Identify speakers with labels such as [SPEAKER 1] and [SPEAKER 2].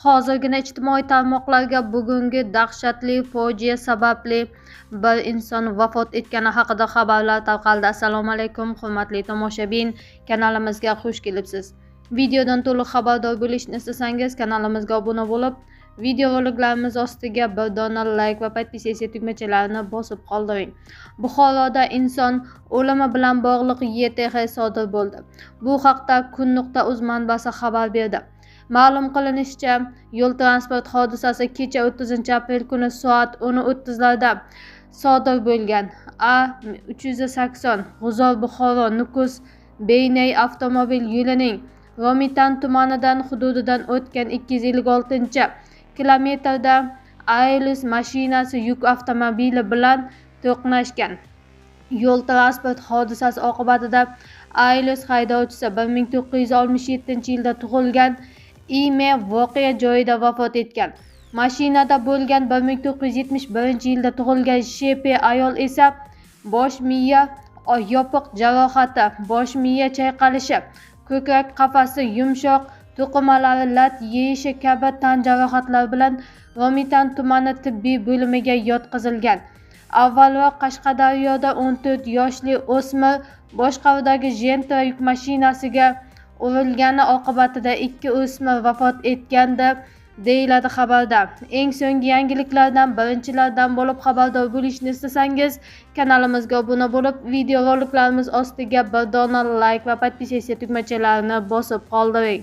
[SPEAKER 1] Hozirgina ijtimoiy tarmoqlarga bugungi dahshatli fojia sababli bir inson vafot etgani haqida xabarlar tarqaldi. Assalomu alaykum, hurmatli tomoshabin, kanalimizga xush kelibsiz. Videodan to'liq xabardor bo'lishni istasangiz, kanalimizga obuna bo'lib, videoroliklarimiz ostiga bir dona like va podpisatsiya tugmachalarini bosib qoldiring. Buxoroda inson o'limi bilan bog'liq YTH sodir bo'ldi. Bu haqda kun.uz manbasi xabar berdi. Ma'lum qilinishicha, yo'l transport hodisasi kecha 30-aprel kuni soat 10:30 larda sodir bo'lgan. A380 G'uzor Buxoro Nukus Beynay avtomobil yo'lining Romitan tumanidan hududidan o'tgan 256-kilometrda Ailus mashinasi yuk avtomobili bilan to'qnashgan. Yo'l transport hodisasi oqibatida Ailus haydovchisi 1967-yilda tug'ilgan I.M. voqea joyida vafot etgan. Mashinada bo'lgan 1971-yilda tug'ilgan Sh.P. ayol esa bosh miya yopiq jarohati, bosh miya chayqalishi, ko'krak qafasi yumshoq to'qimalari lat yeyishi kabi tan jarohatlari bilan Romitan tumani tibbiy bo'limiga yotqizilgan. Avvalroq Qashqadaryoda 14 yoshli o'smir boshqaruvidagi Gentra yuk mashinasiga urilgani oqibatida 2 o'smir vafot etgandi, deyiladi xabarda. Eng so'nggi yangiliklardan birinchilardan bo'lib xabardor bo'lishni istasangiz, kanalimizga obuna bo'lib, videoroliklarimiz ostiga bir dona like va podpisatsiya tugmachalarini bosib qoldiring.